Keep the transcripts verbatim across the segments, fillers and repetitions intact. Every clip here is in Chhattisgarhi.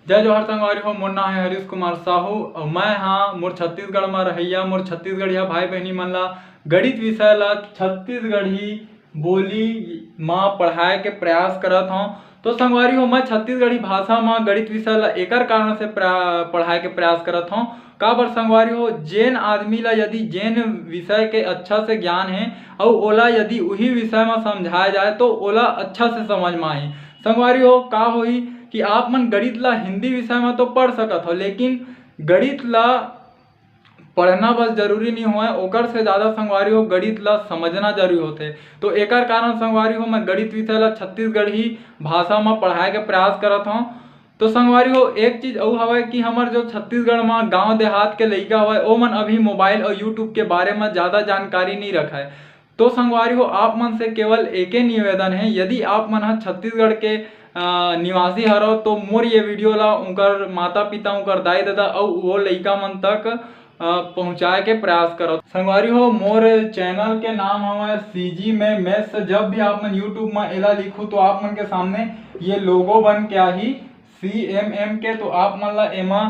जय जोहार संगवारी हो, मोर नाम है हरीश कुमार साहू और मैं हाँ मोर छत्तीसगढ़ में रहैया, मोर छत्तीसगढ़िया भाई बहनी मन ला गणित विषय ला छत्तीसगढ़ी बोली मा पढ़ाए के प्रयास करत हौं। तो संगवारी हो, मैं छत्तीसगढ़ी भाषा मा गणित विषय ला एकर कारण से प्रा-, पढ़ाए के प्रयास करत हौं। काबर संगवारी हो, जेन आदमी ला यदि जेन विषय के अच्छा से ज्ञान है और ओला यदि उही विषय मा समझाया जाए तो ओला अच्छा से समझ मा आही। संगवारी हो, का होही कि आप मन गणित ला हिंदी विषय मा तो पढ़ सकत हो, लेकिन गणित ला पढ़ना बस जरूरी नहीं होय, ओकर से ज़्यादा संगवारी हो गणित ला समझना जरूरी होथे। तो एकर कारण संगवारी हो मैं गणित विषय ला छत्तीसगढ़ी भाषा मा पढ़ाए के प्रयास करत हौं। तो संगवारी हो, एक चीज अउ हवय कि हमर जो छत्तीसगढ़ मा गांव देहात के लइका हवय, ओमन अभी मोबाइल और YouTube के बारे मा ज़्यादा जानकारी नहीं रखय। तो संगवारी हो, आप मन से केवल एके निवेदन है, यदि आप मन ह छत्तीसगढ़ के, अ, निवासी हरव तो मोर ये वीडियो ला उनकर माता पिता, उनकर दाई ददा अउ वो लइका मन तक, अ, पहुँचाए के प्रयास करव। संगवारी हो, मोर चैनल के नाम हवय CG में Maths। जब भी आप मन YouTube में एला लिखू तो आप मन के सामने ये लोगो बन के आही CMM के, तो आप मन ला एमा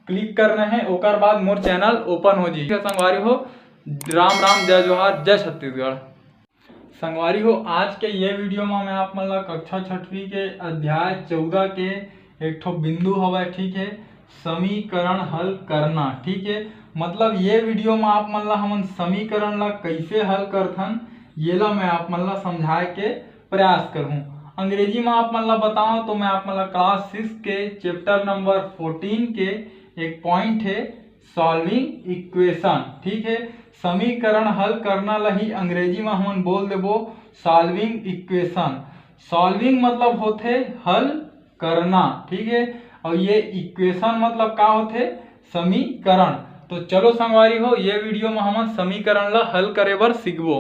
क्लिक करना है, ओकर बाद मोर चैनल ओपन हो जाही। संगवारी हो, राम राम, जय जोहार, जय छत्तीसगढ़। संगवारी हो, आज के ये वीडियो में मैं आप मन ला कक्षा छठवीं के अध्याय चौदह के एक ठो बिंदु हवय, ठीक है, समीकरण हल करना, ठीक है। मतलब ये वीडियो में आप मन ला हमन समीकरण ला कैसे हल करथन, ये ला मैं आप मन ला समझाए के प्रयास करहूँ। अंग्रेजी में आप मन ला बताओ तो मैं आप मन ला क्लास सिक्स के चैप्टर नंबर फोर्टीन के एक पॉइंट है सॉल्विंग इक्वेशन, ठीक है। समीकरण हल करना ला ही अंग्रेजी में हमन बोल देबो सॉल्विंग इक्वेशन। सॉल्विंग मतलब होथे हल करना, ठीक है। और ये इक्वेशन मतलब का होथे? समीकरण। तो चलो संगवारी हो, ये वीडियो में हमन समीकरण ला हल करे बर सीखबो।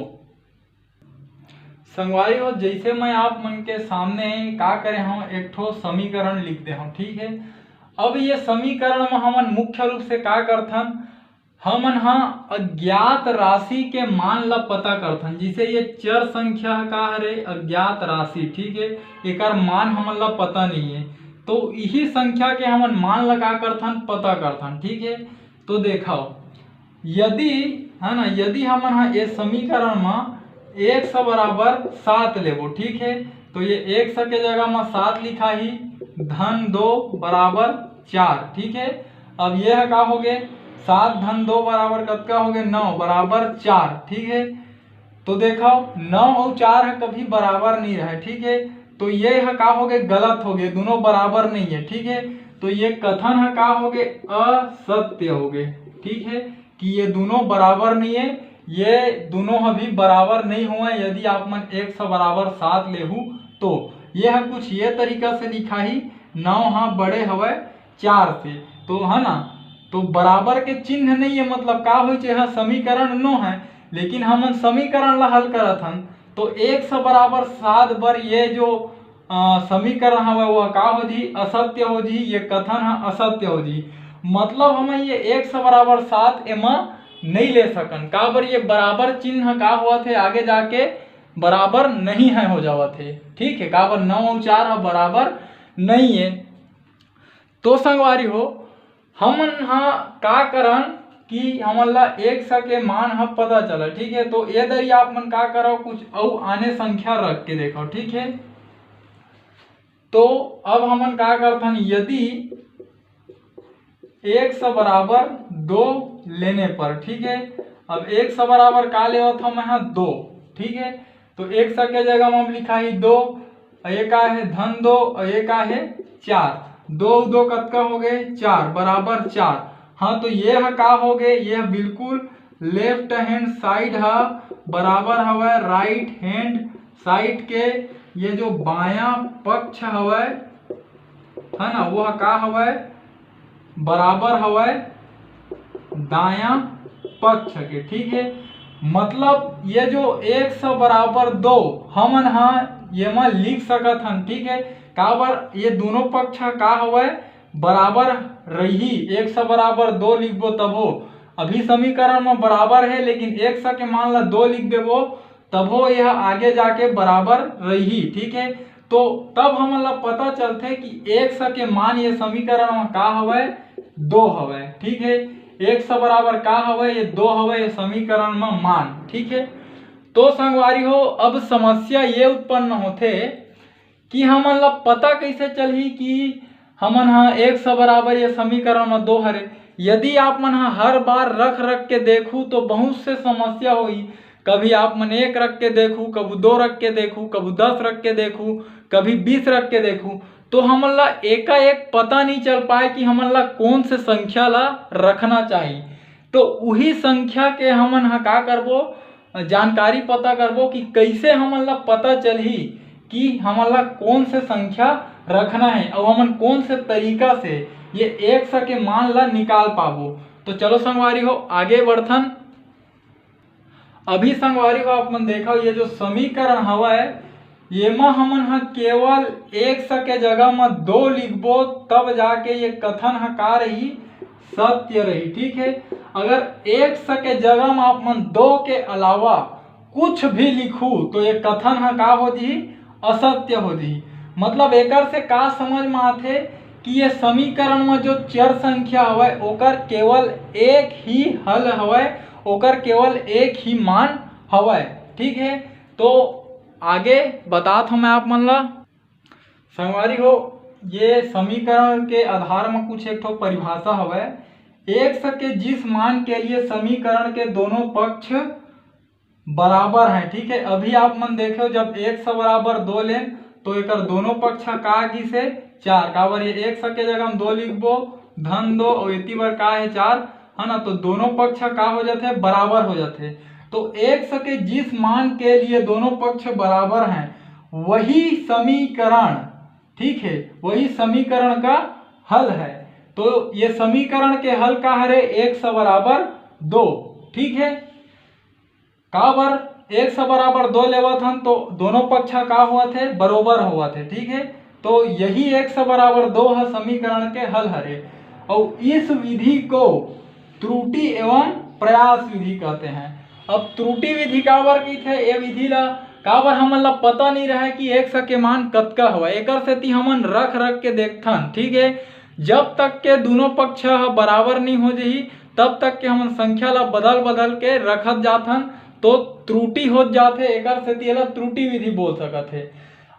संगवारी हो, जैसे मैं आप मन के सामने का करे हूँ, एक ठो समीकरण लिख दे हूँ, ठीक है। अब ये समीकरण में हमन मुख्य रूप से का करथन, हमन ह अज्ञात राशि के मान ला पता करथन। जैसे ये चर संख्या ह का हरे, अज्ञात राशि, ठीक है, एकर मान हमन ला पता नहीं है, तो इही संख्या के हमन मान ला का करथन, पता करथन, ठीक है। तो देखो, यदि, है ना, यदि हमन ह ए समीकरण म x बराबर सात लेबो, ठीक है, तो ये x के जगह म सात लिखा ही, धन दो बराबर चार, ठीक है। अब ये ह का हो गए, सात धन दो बराबर कतका हो गए, नौ बराबर चार, ठीक है। तो देखो, नौ और चार ह कभी बराबर नहीं रहे, ठीक है। तो ये ह का हो गए, गलत हो गए, दोनों बराबर नहीं है, ठीक है। तो ये कथन ह का हो गए, असत्य हो गए, ठीक है, कि ये दोनों बराबर नहीं है, ये दोनों ह भी बराबर नहीं हुए। यदि आप मन x बराबर सात लेहू तो ये ह कुछ ये तरीका से लिखा ही, नौ ह बड़े हवय चार से, तो है ना, तो बराबर के चिन्ह नहीं है, मतलब का होई, जे ह समीकरण नो है, लेकिन हमन समीकरण ला हल करत हन, तो x बराबर सात बर ये जो, अ, समीकरण हवय वो का हो जी, असत्य हो जी, ये कथन ह असत्य हो जी। मतलब हम ये x बराबर सात एमा नहीं ले सकन, काबर ये बराबर चिन्ह का होवत हे, आगे जाके बराबर नहीं है हो जावत हे, ठीक है, काबर नौ और चार ह बराबर नहीं है। तो संगवारी हो, हमन ह का करन कि हमन ला x के मान ह पता चला, ठीक है। तो ये दरी आप मन का करो, कुछ अउ आने संख्या रख के देखो, ठीक है। तो अब हमन का करथन, यदि x बराबर दो लेने पर, ठीक है, अब x बराबर का लेवत हूँ मैं ह दो, ठीक है। तो x के जगह में हम लिखा ही दो, और ये का है, धन दो, और ये का है, चार। दो दो कतका हो गए, चार बराबर चार। हाँ, तो ये ह का हो गए, ये ह बिल्कुल लेफ्ट हैंड साइड ह बराबर हवय राइट हैंड साइड के। ये जो बायां पक्ष हवय, है ना, वो ह का हवय, बराबर हवय दायां पक्ष के, ठीक है। मतलब ये जो x बराबर दो, हमन ह ये मा लिख सकत हन, ठीक है। काबर ये दोनों पक्ष का हवय, बराबर रही, x बराबर दो लिखबो तभो। अभी समीकरण में बराबर है, लेकिन x के मान ला दो लिख देबो तभो यह आगे जाके बराबर रही, ठीक है। तो तब हमन ला पता चलथे कि एक्स के मान ये समीकरण म का हवय, दो हवय। ठीक है, एक्स बराबर का हवय, ये दो हवय ये समीकरण म मान। ठीक है, तो संगवारी हो, अब समस्या ये उत्पन्न होथे कि हमन ला पता कइसे चलही कि हमन ह एक्स बराबर ये समीकरण म दो हरे। यदि आप मन ह हर बार रख रख के देखू तो बहुत से समस्या होही। कभी आप मन एक रख के देखू, कभू दो रख के देखू, कभू दस रख के देखू, कभी बीस रख के देखू, तो हमन ला एकाएक पता नहीं चल पाए कि हमन ला कौन से संख्या ला रखना चाहिए। तो उही संख्या के हमन ह का करबो, जानकारी पता करबो कि कइसे हमन ला पता चलही कि हमन ला कौन से संख्या रखना है और हमन कौन से तरीका से ये एक्स के मान ला निकाल पाबो। तो चलो संगवारी हो, आगे बढ़थन। अभी संगवारी हो, आप मन देखो, ये जो समीकरण हवय, येमा हमन ह केवल एक्स के जगह म दो लिखबो, तब जाके ये कथन ह का रही, सत्य रही। ठीक है, अगर एक्स के जगह म आप मन दो के अलावा कुछ भी लिखू तो ये कथन ह का हो जही, असत्य हो जही। मतलब एकर से का समझ में आथे कि ये समीकरण में जो चर संख्या हवय ओकर केवल एक ही हल हवय, ओकर केवल एक ही मान हवय। ठीक है, तो आगे बतात हूँ मैं आप मन ला। संगवारी हो, ये समीकरण के आधार में कुछ एक ठो परिभाषा हवय। एक्स के जिस मान के लिए समीकरण के दोनों पक्ष बराबर हैं, ठीक है, अभी आप मन देखे हो, जब एक्स बराबर दो लेन तो एकर दोनों पक्ष का गिसे, चार। काबर ये एक्स के जगह हम दो लिखबो, धन दो, और एती बर का है, चार, है ना, तो दोनों पक्ष का हो जाते हैं, बराबर हो जाते हैं। तो एक्स के जिस मान के लिए दोनों पक्ष बराबर हैं, वही समीकरण, ठीक है, वही समीकरण का हल है। तो ये समीकरण के हल का हरे, एक्स बराबर दो। ठीक है, काबर एक्स बराबर दो लेवत हन तो दोनों पक्ष का होवत है, बरोबर होवत है। ठीक है, तो यही एक्स बराबर दो ह समीकरण के हल हरे। और इस विधि को त्रुटि एवं प्रयास विधि कहते हैं। अब त्रुटि विधि काबर कहिथे, ये विधि ला काबर हमन ला पता नहीं रहे कि एक्स के मान कतका हवय, एकर सेती हमन रख रख के देखथन। ठीक है, जब तक के दोनों पक्ष ह बराबर नहीं हो जही, तब तक के हमन संख्या ला बदल बदल के रखत जाथन, तो त्रुटि होत जाथे, एकर सेती एला त्रुटि विधि बोल सकत हे।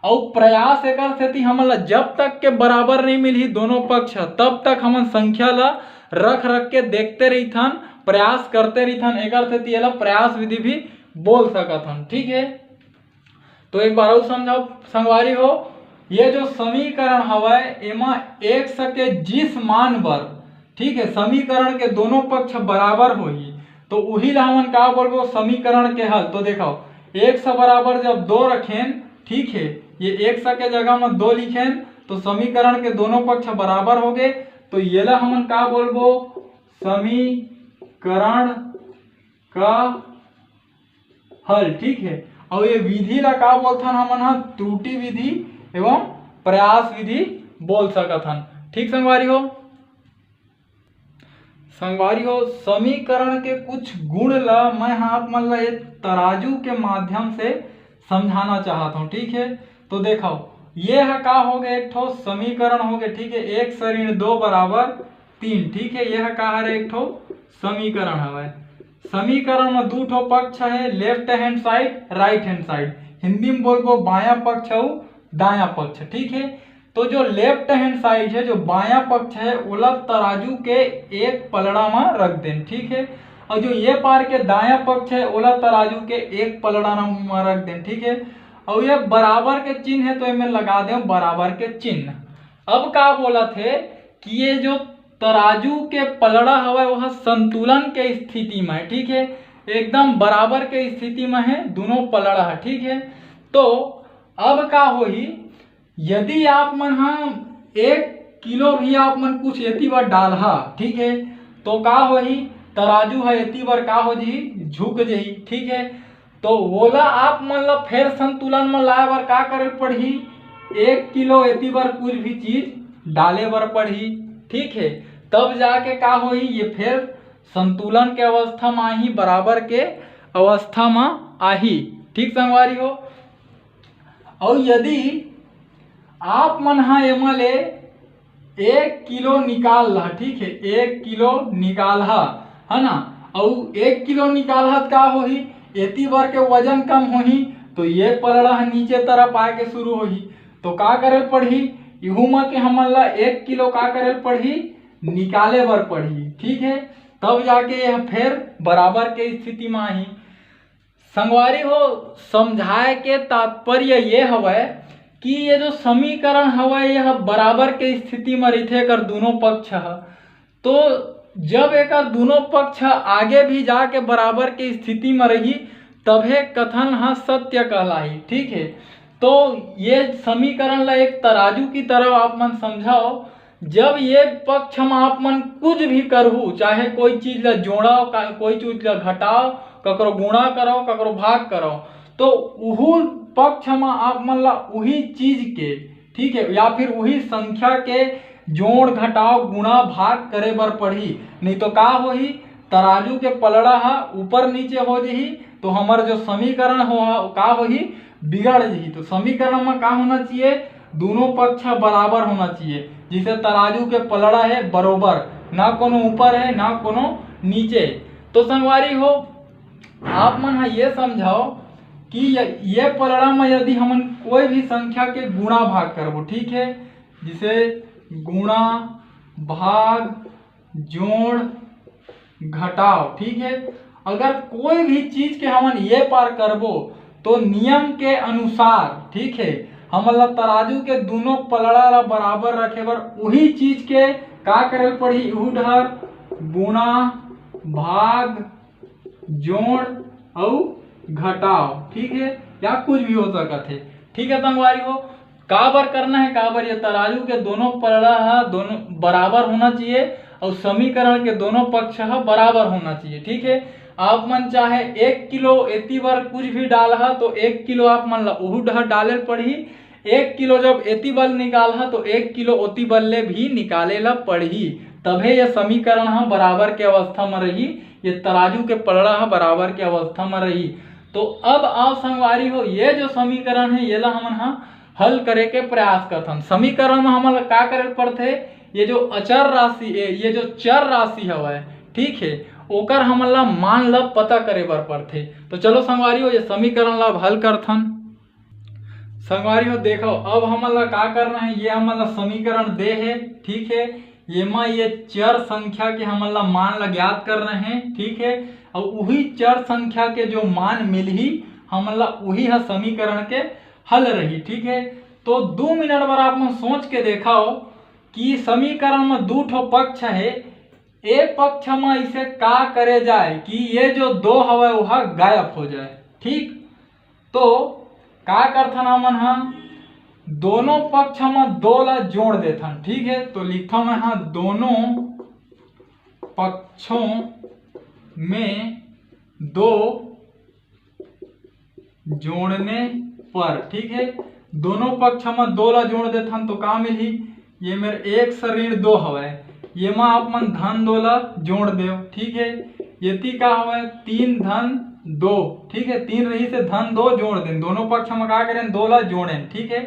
अउ प्रयास एकर सेती हमन ला जब तक के बराबर नहीं मिलही दोनों पक्ष, तब तक हमन संख्या ला रख रख के देखते रहिथन, प्रयास करते रहिथन, एकर सेती एला प्रयास विधि भी बोल सकत हन। ठीक है, तो एक बार अउ समझाओ संगवारी हो, ये जो समीकरण हवय, एमा एक्स के जिस मान बर, ठीक है, समीकरण के दोनों पक्ष बराबर होही, तो उही ला हमन का बोलबो, समीकरण के हल। तो देखो, एक्स बराबर जब दो रखेन, ठीक है, ये एक्स के जगह में दो लिखेन, तो समीकरण के दोनों पक्ष बराबर हो गए। तो ये ला हमन का बोलबो, समीकरण का हल। ठीक है, और ये विधि ला का बोलथन हमन ह, त्रुटि विधि एवं प्रयास विधि बोल सकत हन। ठीक संगवारी हो, संगवारी हो, समीकरण के कुछ गुण ला मैं ह आप मन ला ये तराजू के माध्यम से समझाना चाहत हूँ। ठीक है, तो देखो, ये ह का हो गए, एक ठो समीकरण हो गए। ठीक है, एक ऋण दो बराबर तीन। ठीक है, ये ह का हरे, एक ठो समीकरण हवय। समीकरण में दू ठो पक्ष है, left hand side, right hand side. Hindi में बोलबो बायां पक्ष अउ दायां पक्ष। ठीक है, तो जो लेफ्ट हैंड साइड है, जो बायां पक्ष है, ओला तराजू के एक पलड़ा में रख देन। ठीक है, और जो ये पार के दायां पक्ष है, ओला तराजू के एक पलड़ा में रख देन। ठीक है, और ये बराबर के चिन्ह है, तो एमे लगा दे बराबर के चिन्ह। अब का बोलत हे कि ये जो तराजू के पलड़ा हवय, वह संतुलन के स्थिति में है। ठीक है, एकदम बराबर के स्थिति में है दोनों पलड़ा है। ठीक है, तो अब का होही, यदि आप मन ह एक किलो भी आप मन कुछ एती बर डालहा, ठीक है, तो का होही, तराजू ह एती बर का हो जही, झुक जही। ठीक है, तो वोला आप मन ला फेर संतुलन में लाए बर का करे पड़ही, एक किलो एती बर कुछ भी चीज डाले बर पड़ही। ठीक है, तब जाके का होही, ये फेर संतुलन के अवस्था में आही, बराबर के अवस्था में आही। ठीक संगवारी हो, अउ यदि आप मन हा एमा ले एक किलो निकाल ला, ठीक है, एक किलो निकाल हा, है ना। अउ एक किलो निकाल हा त का होही, एती बर के वजन कम होही, तो ये पलड़ा ह नीचे तरफ आए के शुरू होही। तो का करे पड़ही, इहू म के हमन ला एक किलो का करे पड़ही, निकाले बर पड़ही, ठीक है। तब जाके यह फेर बराबर के स्थिति म आही। संगवारी हो, समझाए के तात्पर्य ये हवय कि ये जो समीकरण हवय, यह बराबर के स्थिति म रहिथे, एकर दूनों पक्ष ह। तो जब एकर दूनों पक्ष आगे भी जाके बराबर के स्थिति म रही, तभे कथन ह सत्य कहलाही, ठीक है। तो ये समीकरण ला एक तराजू की तरह आप मन समझव। जब ये पक्ष म आप मन कुछ भी करहू, चाहे कोई चीज ला जोड़व, का-, कोई चीज ला घटाव, ककरो गुणा करव, ककरो भाग करव, तो उहू पक्ष म आप मन ला उही चीज के, ठीक है, या फिर उही संख्या के जोड़, घटाव, गुणा, भाग करे बर पड़ही। नहीं तो का होही, तराजू के पलड़ा ह ऊपर नीचे हो जही, तो हमर जो समीकरण हो, का होही, बिगड़ जही। तो समीकरण म का होना चाहिए, दूनों पक्ष बराबर होना चाहिए। जैसे तराजू के पलड़ा है बरोबर, ना कोनो ऊपर है ना कोनो नीचे। तो संगवारी हो, आप मन ह ये समझव कि ये, ये पलड़ा म यदि हमन कोई भी संख्या के गुणा भाग करबो, ठीक है, जैसे गुणा, भाग, जोड़, घटाव, ठीक है। अगर कोई भी चीज के हमन ये पार करबो, तो नियम के अनुसार, ठीक है, हमन ला तराजू के दूनों पलड़ा ला बराबर रखे बर उही चीज के का करे पड़ही, उहू डहर गुणा, भाग, जोड़ अउ घटाव, ठीक है, या कुछ भी हो सकत है, ठीक है संगवारी हो। काबर करना है, काबर ये तराजू के दोनों पलड़ा ह दोनों बराबर होना चाहिए और समीकरण के दोनों पक्ष ह बराबर होना चाहिए, ठीक है। आप मन चाहे एक किलो एती बर कुछ भी डालहा तो एक किलो आप मन ला उहू डहर डाले पड़ही, एक किलो जब एती बल निकालहा तो एक किलो ओती बल ले भी निकाले ला पड़ही, तभे ये समीकरण ह बराबर के अवस्था म रही, ये तराजू के पलड़ा ह बराबर के अवस्था म रही। तो अब आप संगवारी हो, ये जो समीकरण है, ये ला हमन ह हल करे के प्रयास करथन। समीकरण म हमन ला का करे पड़थे? ये जो अचर राशि, ये, ये जो चर राशि हवय, ठीक है, ओकर हमन ला मान ला पता करे बर पड़थे। तो चलो संगवारी हो, ये समीकरण ला अब हल करथन। संगवारी हो, देखो, अब हमन ला का करना है, ये हमन ला समीकरण दे है, ठीक है, ये मा ये चर संख्या के हमन ला मान ला ज्ञात करना है, ठीक है, और उही चर संख्या के जो मान मिलही, हमन ला उही ह समीकरण के हल रही, ठीक है। तो दो मिनट बर आप मन सोच के देखाओ कि समीकरण में दू ठो पक्ष है, ए पक्ष में इसे का करे जाए कि ये जो दो हवय, वह गायब हो जाए, ठीक। तो का करथन हमन ह, दोनों पक्ष म दो ला जोड़ देथन, ठीक है। तो लिखथन मैं ह, दोनों पक्षों में दो जोड़ने पर, ठीक है, दोनों पक्ष म दो ला जोड़ देथन तो का मिलही? ये मेर एक से ऋण दो हवय, ये मा आप मन धन दो ला जोड़ देव, ठीक है। ये ती का हवय? तीन धन दो, ठीक है, तीन रही से धन दो जोड़ देन, दोनों पक्ष म का करेन? दो ला जोड़ेन, ठीक है।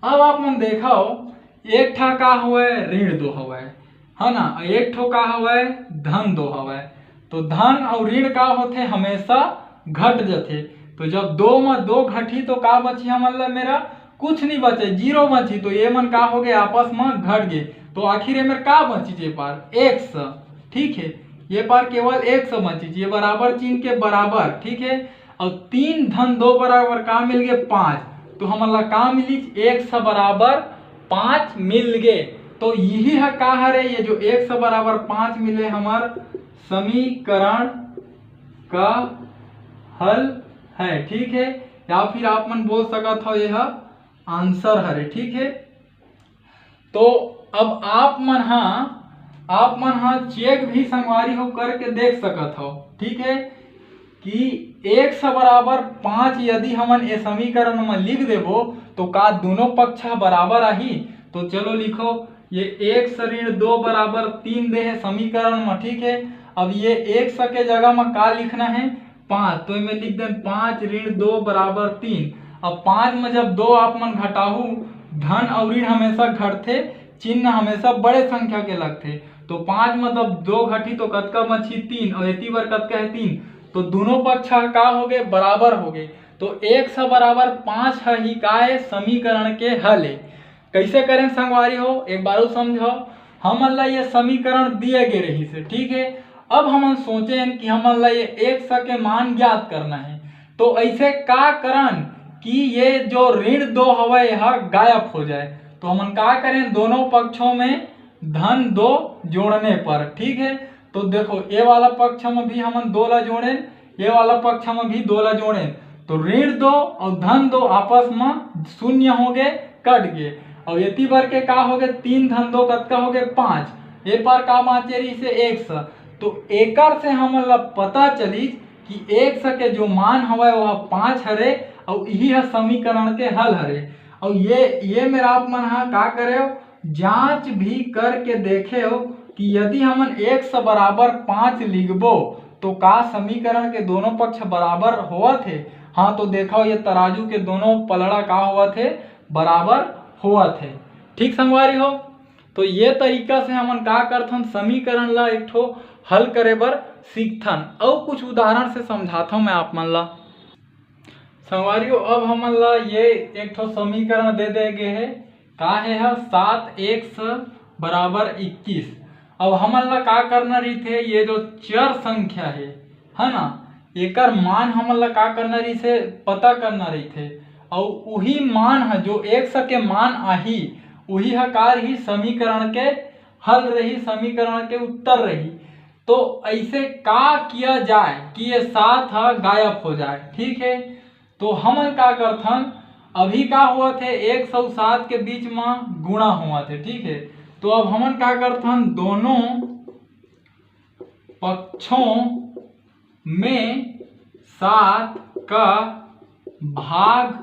अब आप मन देखव, एक ठा का हवय? ऋण दो हवय, है ना, एक ठो का हवय? धन दो हवय। तो धन और ऋण का होथे? हमेशा घट जथे। तो जब दो म दो घटही तो का बची हमन ला? मेरा कुछ नहीं बचे, जीरो बची। तो ये मन का हो गए? आपस म घट गए। तो आखिर ये मेर का बची? ये पार एक्स, ठीक है, ये पार केवल एक्स बची, ये बराबर चिन्ह के बराबर, ठीक है। और तीन धन दो बराबर का मिल गए? पाँच। तो हमन ला का मिली? एक्स बराबर पाँच मिल गए। तो यही है का हरे, ये जो एक्स बराबर पाँच मिले हमार समीकरण का हल है, ठीक है, या फिर आप मन बोल सकत हो यह आंसर हरे, ठीक है। तो अब आप मन हा, आप मन हा चेक भी संगवारी हो करके देख सकत हो, ठीक है, कि एक्स बराबर पाँच यदि हमन ए समीकरण म लिख देबो तो का दोनों पक्ष ह बराबर आही? तो चलो लिखो, ये एक्स ऋण दो बराबर तीन दे हे समीकरण म, ठीक है। अब ये एक्स के जगह म का लिखना है? पाँच। तो मैं लिख दें पाँच ऋण दो बराबर तीन। अब पाँच में जब दो आप मन घटाहू, धन अउ ऋण हमेशा घटथे, चिन्ह हमेशा बड़े संख्या के लगथे। तो पाँच मतलब दो घटी तो कतका बची? तीन। और एती बर कतका है? तीन। तो दोनों पक्ष का हो गए? बराबर हो गए। तो एक्स बराबर पाँच ही का है? समीकरण के हल है। कैसे करें संगवारी हो, एक बार समझाओ। हमन ला ये समीकरण दिए गए रही से, ठीक है। अब हमन सोचें कि हमन ला ये एक्स के मान ज्ञात करना है, तो ऐसे का करन कि ये जो ऋण दो हवय, यह गायब हो जाए। तो हमन का करें, दोनों पक्षों में धन दो जोड़ने पर, ठीक है। तो देखो, ये वाला पक्ष में भी हमन दो ला जोड़ें, ये वाला पक्ष में भी दो ला जोड़ें, तो ऋण दो और धन दो आपस में शून्य हो गए, कट गए। और एती बर के का हो गए, तीन धन दो कतका हो गए, पाँच। ये पर का बाँचे रही से, एक्स। तो एकर से हमन ला पता चलिस कि एक्स के जो मान हवय वह पाँच हरे, और यही ह समीकरण के हल हरे। और ये ये मेर आप मन हा का करे, जांच भी करके देखे हो कि यदि हमन एक्स बराबर पाँच लिखबो तो का समीकरण के दोनों पक्ष बराबर होवत हे? हाँ, तो देखो ये तराजू के दोनों पलड़ा का होवत हे, बराबर होवत हे। ठीक संगवारी हो, तो ये तरीका से हमन का करथन, समीकरण ला एक ठो हल करे बर सीखथन। अउ कुछ उदाहरण से समझाथव मैं आप मन ला। संगवारी हो, अब हमन ला ये एक ठो समीकरण दे दे गे हे, का हे ह, सात एक्स बराबर इक्कीस। अब हमन ला का करना रहिथे, ये जो चर संख्या हे, है ना, एकर मान हमन ला का करना रहिथे, पता करना रहिथे। अउ उही मान ह, जो एक्स के मान आही, उही ह का रही, समीकरण के हल रही, समीकरण के उत्तर रही। तो ऐसे का किया जाए कि ये सात ह गायब हो जाए, ठीक है। तो हमन का करथन, अभी का होवत हे, एक सौ सात के बीच में गुणा होवत हे, ठीक है। तो अब हमन का करथन, दोनों पक्षों में सात का भाग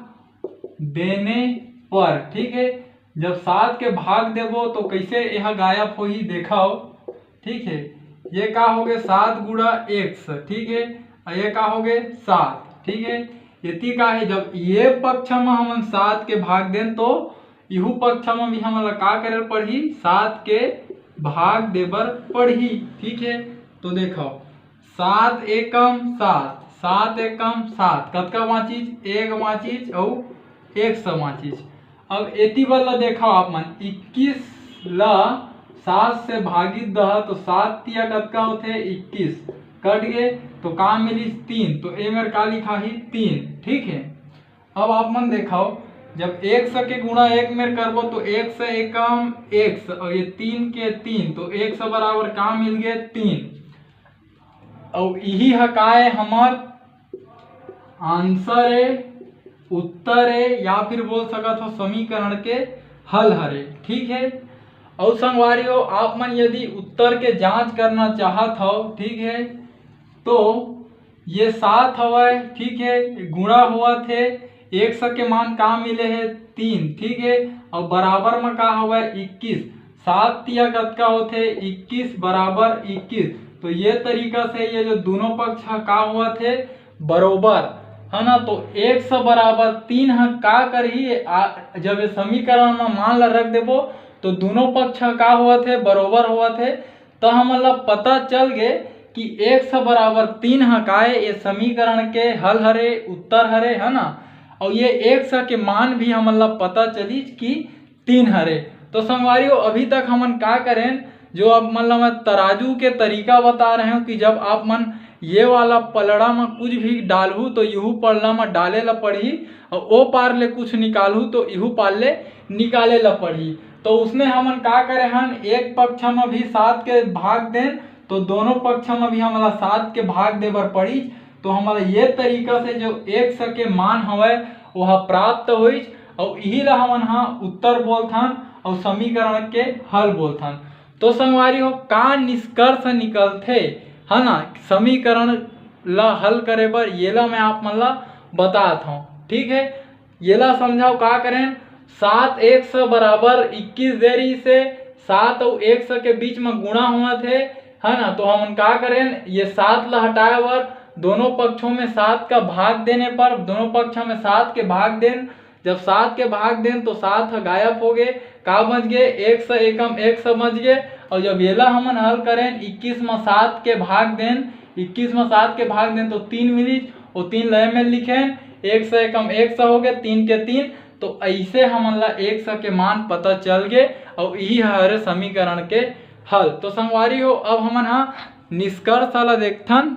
देने पर, ठीक है, जब सात के भाग देबो तो कैसे यह गायब होही, देखो, ठीक है। ये का हो गए, सात गुणा एक्स, ठीक है, और ये का हो गए, सात, ठीक है। एती का है, जब ये पक्ष में हमन सात के भाग देन तो इहू पक्ष में भी हमन ला का करे पड़ही, सात के भाग देबर पड़ही, ठीक है। तो देखो, सात एकम सात, सात एकम सात, कतका बाँचिस, एक बाँचिस अउ एक्स बाँचिस। अब एती बर ला देखो आप मन, इक्कीस ला सात से भागित दह, तो सात तिया कतका होथे, इक्कीस, कट गए, तो का मिलिस, तीन। तो ए मेर का लिखा ही, तीन, ठीक है। अब आप मन देखो, जब एक्स के गुणा एक मेर करबो तो एक्स एकम एक्स और ये तीन के तीन, तो एक्स बराबर का मिल गए, तीन। और यही ह का है, हमर आंसर है, उत्तर है, या फिर बोल सकत हो समीकरण के हल हरे, ठीक है। और संगवारी हो, आप मन यदि उत्तर के जांच करना चाहत हो, ठीक है, तो ये सात हवय, ठीक है, गुणा होवत हे, एक्स के मान का मिले हे, तीन, ठीक है, और बराबर में का हवय, इक्कीस। सात तिया कतका होथे, इक्कीस बराबर इक्कीस। तो ये तरीका से ये जो दोनों पक्ष ह का होवत हे, बरोबर, है ना। तो एक्स बराबर तीन ह का करही, आ, जब ये समीकरण में मान ला रख देबो तो दोनों पक्ष ह का होवत हे, बरोबर होवत हे। तो हमन ला पता चल गे कि एक्स बराबर तीन ह का ए, ये समीकरण के हल हरे, उत्तर हरे, है ना। और ये एक्स के मान भी हमन ला पता चलिस कि तीन हरे। तो संगवारी हो, अभी तक हमन का करेन, जो आप मन ला मैं तराजू के तरीका बता रहे हूँ कि जब आप मन ये वाला पलड़ा में कुछ भी डालहू तो इहू पलड़ा में डाले ला पड़ही, और ओ पार ले कुछ निकालहू तो इहू पार ले निकाले ला पड़ही। तो उसने हमन का करे हन, एक पक्ष में भी सात के भाग देन, तो दोनों पक्ष में भी हमला सात के भाग दे बर पड़िस। तो हमला ये तरीका से जो एक्स के मान हवय, वह प्राप्त होइस, और इही ला हमन हा उत्तर बोलथन और समीकरण के हल बोलथन। तो संगवारी हो, का निष्कर्ष निकलथे, है ना, समीकरण ला हल करे बर, ये ला मैं आप मन ला बतात हूँ, ठीक है। ये ला समझाओ, का करें, सात एक्स बराबर इक्कीस दे रही से, सात और एक्स के बीच में गुणा होवत हे, है ना। तो हमन का करें, ये सात ला हटाए बर दोनों पक्षों में सात का भाग देने पर, दोनों पक्षों में सात के भाग देन, जब सात के भाग देन तो सात ह गायब हो गे, का बच गे? एक सौ एकम एक सौ बच गे। और जब येला हमन हल करेन, इक्कीस म सात के भाग देन, इक्कीस म सात के भाग देन तो तीन मिलिस, वो तीन लय में लिखेन, एक सौ एकम एक सौ हो गे, तीन के तीन। तो ऐसे हमन ला एक सौ के मान पता चल गे, और यही हरे समीकरण के हल। तो संगवारी हो, अब हमन हा निष्कर्ष ला देखथन।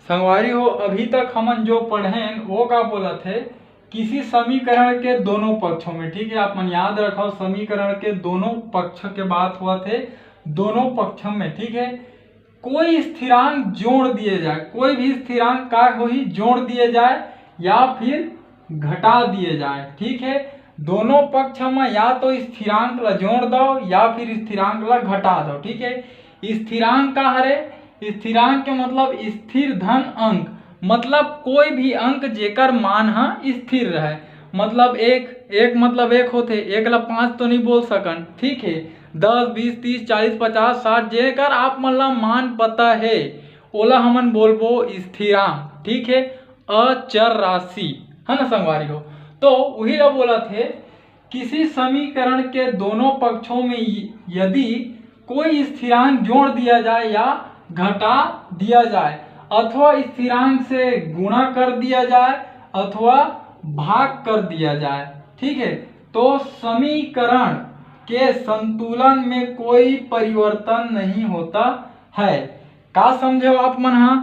संगवारी हो, अभी तक हमन जो पढ़ेन, वो का बोलत हे, किसी समीकरण के दोनों पक्षों में, ठीक है, आप मन याद रखो, समीकरण के दोनों पक्ष के बात होवत हे, दोनों पक्षों में, ठीक है, कोई स्थिरांक जोड़ दिए जाए, कोई भी स्थिरांक का होही, जोड़ दिए जाए या फिर घटा दिए जाए, ठीक है। दोनों पक्ष में या तो स्थिरांक ला जोड़ दो या फिर स्थिरांक ला घटा दो, ठीक है। स्थिरांक का हरे? स्थिरांक के मतलब स्थिर धन अंक, मतलब कोई भी अंक जेकर मान ह स्थिर रहे। मतलब एक, एक मतलब एक होथे, एक ला पाँच तो नहीं बोल सकन, ठीक है। दस, बीस, तीस, चालीस, पचास, साठ, जेकर आप मन ला मान पता है, ओला हमन बोलबो स्थिरांक, ठीक है, अचर राशि, है ना संगवारी हो। तो वही ला बोलत हे, किसी समीकरण के दोनों पक्षों में य-, यदि कोई स्थिरांक जोड़ दिया जाए या घटा दिया जाए, अथवा स्थिरांक से गुणा कर दिया जाए, अथवा भाग कर दिया जाए, ठीक है, तो समीकरण के संतुलन में कोई परिवर्तन नहीं होता है। का समझे हो आप मन हा?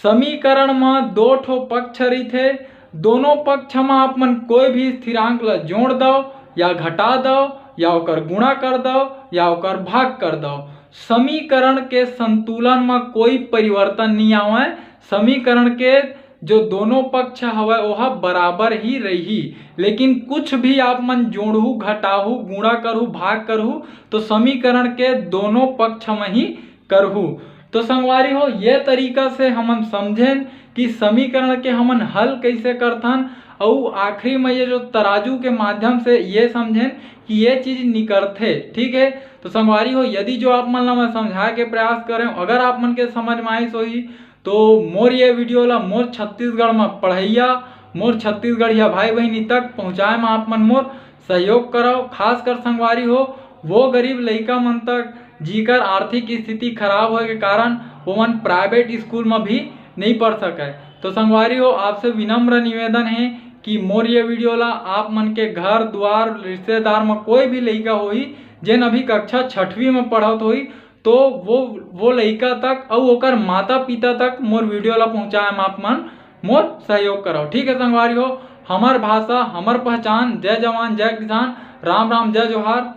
समीकरण म दो ठो पक्ष रहिथे, दोनों पक्ष म आप मन कोई भी स्थिरांक ला जोड़ दव या घटा दव या ओकर गुणा कर दव या ओकर भाग कर दव, समीकरण के संतुलन म कोई परिवर्तन नहीं आवय। समीकरण के जो दोनों पक्ष हवय, ओह बराबर ही रही, लेकिन कुछ भी आप मन जोड़हू, घटाहू, गुणा करहू, भाग करहू, तो समीकरण के दोनों पक्ष म ही करहू। तो संगवारी हो, ये तरीका से हमन समझेन कि समीकरण के हमन हल कैसे करथन, अउ आखिरी में ये जो तराजू के माध्यम से ये समझेन कि ये चीज निकलथे, ठीक है। तो संगवारी हो, यदि जो आप मन ला मैं समझाए के प्रयास करें, अगर आप मन के समझ में आइस होही, तो मोर ये वीडियो ला मोर छत्तीसगढ़ में पढ़ैया, मोर छत्तीसगढ़िया भाई बहिनी तक पहुँचाए में आप मन मोर सहयोग करव। खासकर संगवारी हो, वो गरीब लइका मन तक, जिकर आर्थिक स्थिति खराब होए के कारण वो मन प्राइवेट स्कूल में भी नहीं पढ़ सके। तो संगवारी हो, आपसे विनम्र निवेदन है कि मोर ये वीडियो ला आप मन के घर दुआर, रिश्तेदार में कोई भी लइका होही, जेन अभी कक्षा छठवीं में पढ़त होही, तो वो, वो लइका तक अउ ओकर माता पिता तक मोर वीडियो ला पहुँचाए में आप मन मोर सहयोग करव। ठीक है संगवारी हो, हमर भाषा, हमर पहचान। जय जवान, जय किसान, राम राम, जय जोहार,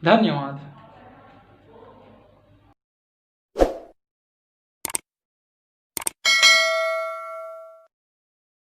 धन्यवाद।